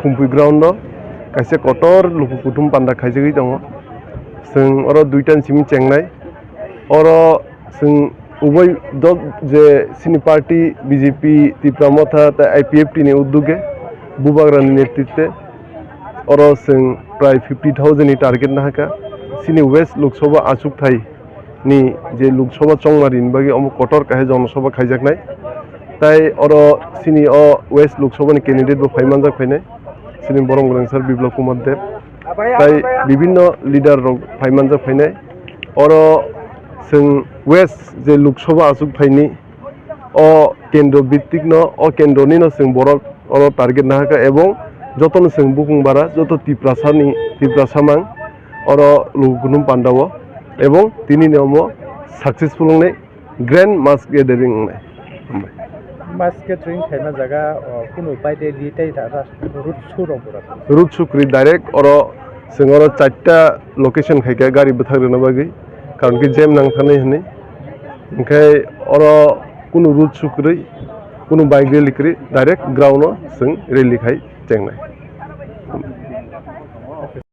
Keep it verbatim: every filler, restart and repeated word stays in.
Khumpui ground o kaisa kotor luku kuthum panda khaijagwi tongo. Chwng oro duita ni simi chengnai. Oro chwng uboi dol je chini party B J P Tipra Motha tei I P F T ni uddoge Bubagra ni netritwe oro chwng prai fifty thousand ni target nahakha. Chini West Lok Sabha achukthai ni je Lok Sabha chongmari ni bagwi omo kotor kaisa Jana Sabha khaijaknai. Tai oro chini o West Lok Sabha ni candidate bo phai manjak phainai, chini borom gwnang sir Biplab Kumar Deb. Tai bibinno leader rok phai manjak phainai. Oro chwng West je Lok Sabha achukthai ni o kendro bhitik no, o kendro ni no chwng borok oro target nahakha, ebong joto no chwng bukung bara, joto Tiprasa ni, Tiprasa mang oro luku kuthum panda o, ebong tini ni omo successful wngnai, grand mass gathering wngnai. Hambai. Mass gathering khaima jaga, o, kunu pai de li tei da, da, route su rok bura. Route su kwrwi direct oro chwng oro charta location khaikha gari bwthak rwna bagwi, karon khe jam nang thani hwnwi. Hwnkhe oro kunu route su kwrwi, kunu bike rally kwrwi, direct ground o chwng rally khai chengnai.